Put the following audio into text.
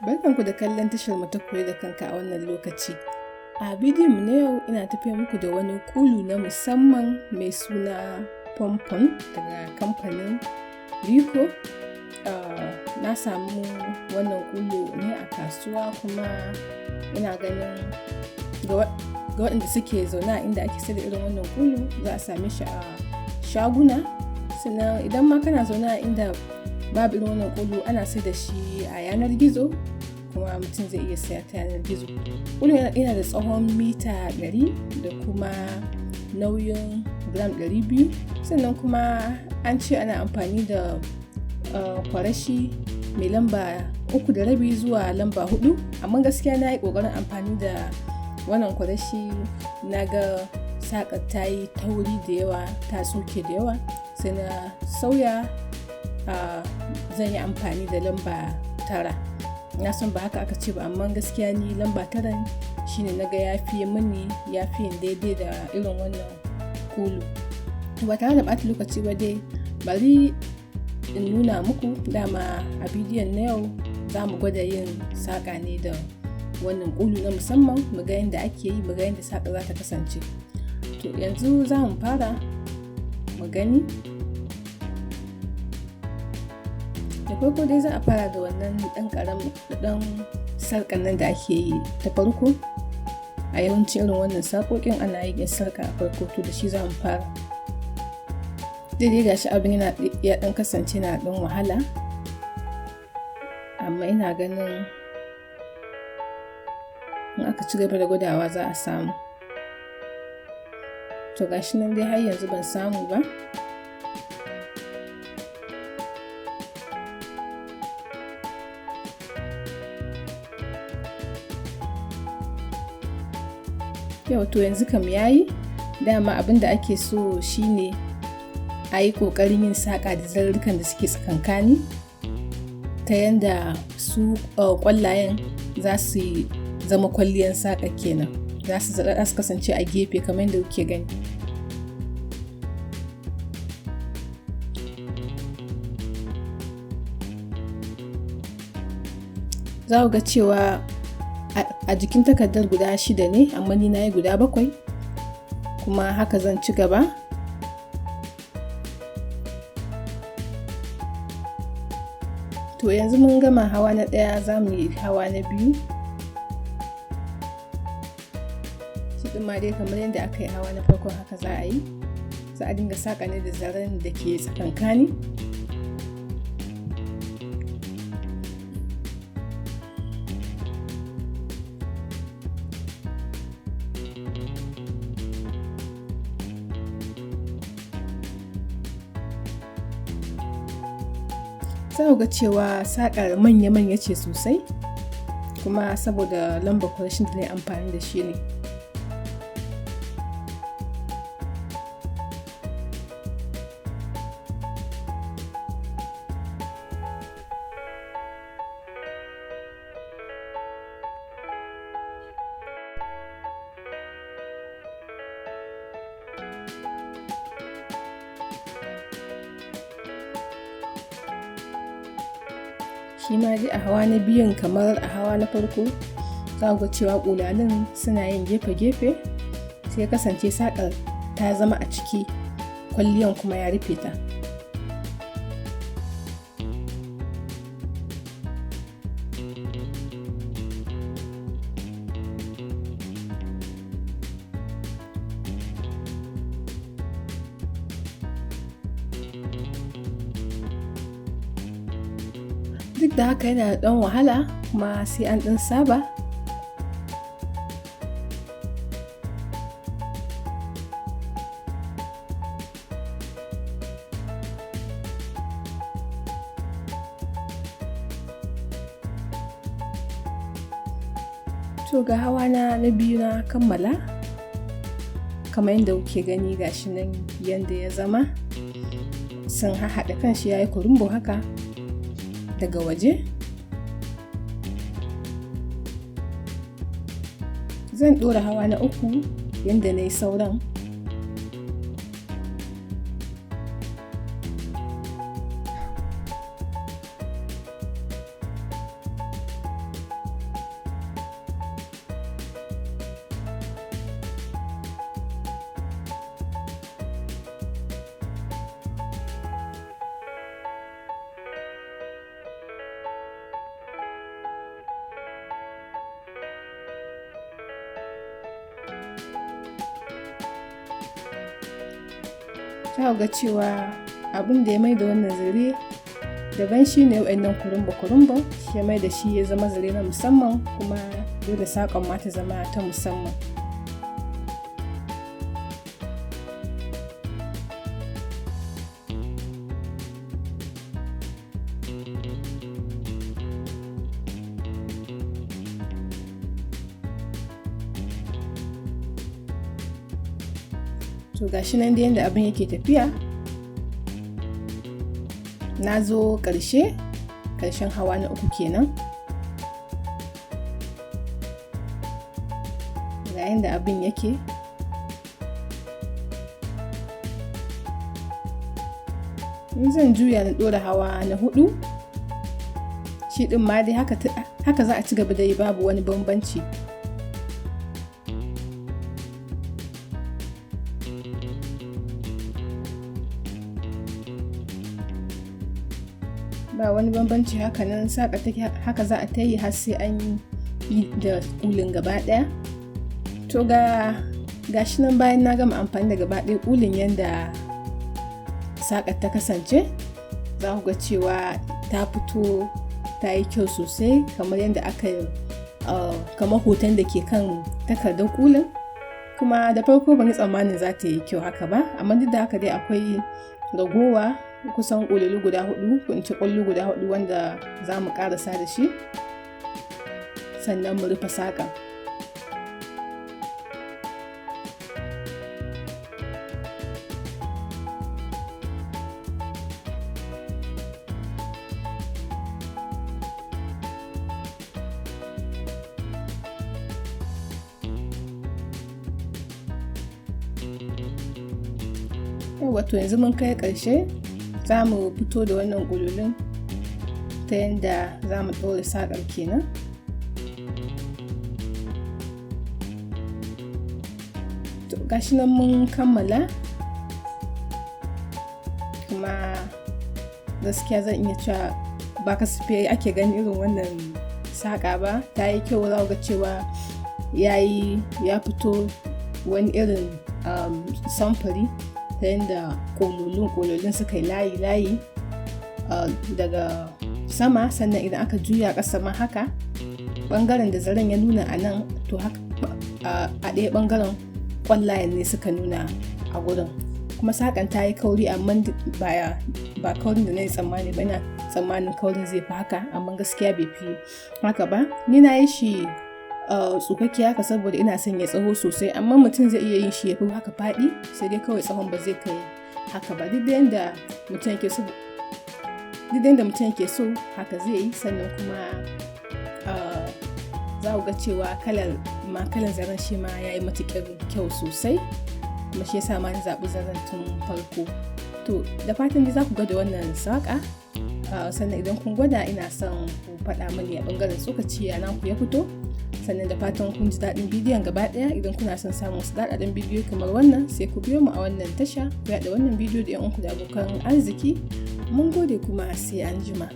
Barkanku da kallon tashar mu ta Koyi da Kanka a wannan lokaci. A bidiyon mu na yau ina tafe muku da wani ƙulu na musamman mai suna pompon daga kamfanin Rico. Na samu wannan ƙulu ne a kasuwa, kuma ina ganin ga waɗanda suke zaune a inda ake sayar da irin wannan ƙulu, za a same shi a shaguna. Sannan idan ma kana zaune a inda babu irin wannan ƙulu, ana sayar da shi a yanar gizo, kuma mutum zai iya saya ta yanar gizo. Ƙulun yana da tsawon mita 100 da kuma nauyin gram 200. Sannan kuma an ce ana amfani da kwarashi mai lamba 3.5 zuwa lamba 4, amma gaskiya na yi ƙoƙarin amfani da wannan kwarashi, na ga saƙar ta yi tauri da yawa, ta tsuke da yawa, sai na sauya, zan yi amfani da lamba 9. Na san ba haka aka ce ba, amma gaskiya ni lamba 9 shine na ga ya fi mini, ya fi yin daidai da irin wannan ƙulu. Ba tare da ɓata lokaci ba dai, bari in nuna muku. Dama a bidiyon na yau za mu gwada yin saƙa ne da wannan ƙulu na musamman, mu ga yadda ake yi, mu ga yadda saƙa za ta kasance. To yanzu za mu fara mu gani. Da farko dai za a fara da wannan ɗan ƙaramin ɗan sarƙan nan da ake yi ta farko. A yawancin irin wannan sarƙoƙin ana yin sarƙa a farko, to da shi za mu fara. Daidai gashi abin yana ya ɗan kasance na ɗan wahala, amma ina ganin in aka ci gaba da gwadawa za a samu. To gashi nan dai har yanzu ban samu ba. Yau to yanzu kam yayi. Dama abin da ake so shine a yi ƙoƙarin yin saƙa da zarurrukan da suke tsakankani, ta yanda su ƙwallayen za su zama kwalliyan saƙa kenan, za su kasance a gefe kamar yadda kuke gani. Za ku ga cewa a jikin takardar guda 6 ne, amma ni na yi guda 7, kuma haka zan ci gaba. To yanzu mun gama hawa na 1, za mu yi hawa na 2. Shi ɗin ma dai kamar yadda aka yi hawa na farkon haka za a yi. Za a dinga saƙa ne da zaren da ke tsakankani. Za ku ga cewa saƙar manya-manya ce sosai, kuma saboda lambar kwarashin da na yi amfani da shi ne. Shi ma dai a hawa na biyun kamar a hawa na farko, za ku ga cewa ƙulalin suna yin gefe-gefe, sai ya kasance saƙar ta zama a ciki, kwalliyan kuma ya rufe ta. Duk da haka yana da ɗan wahala, kuma sai an ɗan saba. To ga hawa na biyu na kammala, kamar yadda kuke gani gashi nan yanda ya zama. Sun hahaɗa kanshi, ya yi kurumbu haka daga waje. Zan ɗora hawa na 3 yanda na yi sauran. Za ku ga cewa abin da ya mai da wannan zare daban shi ne wa'annan kurumba-kurumba, shi ya mai da shi ya zama zare na musamman, kuma dole saƙon ma ta zama ta musamman. To gashi nan dai yadda abin yake tafiya. Na zo ƙarshe, ƙarshen hawa na 3 kenan. Ga yadda abin yake. In zan juya na ɗora hawa na 4, shi ɗin ma dai haka za a ci gaba da yi, babu wani bambanci. Ba wani bambanci, haka nan saƙa take, haka za a ta yi har sai an yi da ƙulin gaba ɗaya. To ga gashi nan bayan na gama amfani da gaba ɗaya ƙulin, yanda saƙar ta kasance, za ku ga cewa ta fito ta yi kyau sosai, kamar yadda aka kamar hoton da ke kan takardar ƙulin. Kuma da farko ban yi tsammanin za ta yi kyau haka ba, amma duk da haka dai akwai ragowa kusan ƙululu guda 4, ko in ce ƙwallo guda 4 wanda za mu ƙarasa da shi, sannan mu rufe saƙan. Wato yanzu mun kai ƙarshe, za mu fito da wannan ƙululun ta yanda za mu ɗaure saƙar kenan. To gashi nan mun kammala, kuma gaskiya zan iya cewa ba kasafai ake ganin irin wannan saƙa ba. Ta yi kyau, za ku ga cewa ya fito wani irin samfuri ta yanda ƙololin suka yi layi-layi daga sama, sannan idan aka juya ƙasa ma haka, ɓangaren da zaren ya nuna a nan, to haka a ɗaya ɓangaren ƙwallayen ne suka nuna a gurin. Kuma saƙan ta yi kauri, amma ba kaurin da na yi tsammani ba. Ina tsammanin kaurin zai fi haka, amma gaskiya bai fi haka ba. Ni na yi shi tsukakke haka saboda ina son ya tsaho sosai, amma mutum zai iya yin shi ya fi haka faɗi, sai dai kawai tsahon ba zai kai haka ba. Duk da yanda mutum yake so, duk da yanda mutum yake so haka zai yi. Sannan kuma za ku ga cewa kalar zaren shi ma ya yi matuƙar kyau sosai, kuma shi yasa ma na zaɓi zaren tun farko. To da fatan dai za ku gwada wannan saƙa, sannan idan kun gwada ina son ku faɗa mani a ɓangaren tsokaci ya naku ya fito. Sannan da fatan kun ji daɗin bidiyon gaba ɗaya. Idan kuna son samun wasu daɗaɗɗen bidiyo kamar wannan, sai ku biyo mu a wannan tasha, ku yaɗa wannan bidiyo da 'yan uwanku da abokan arziki. Mun gode kuma sai anjima.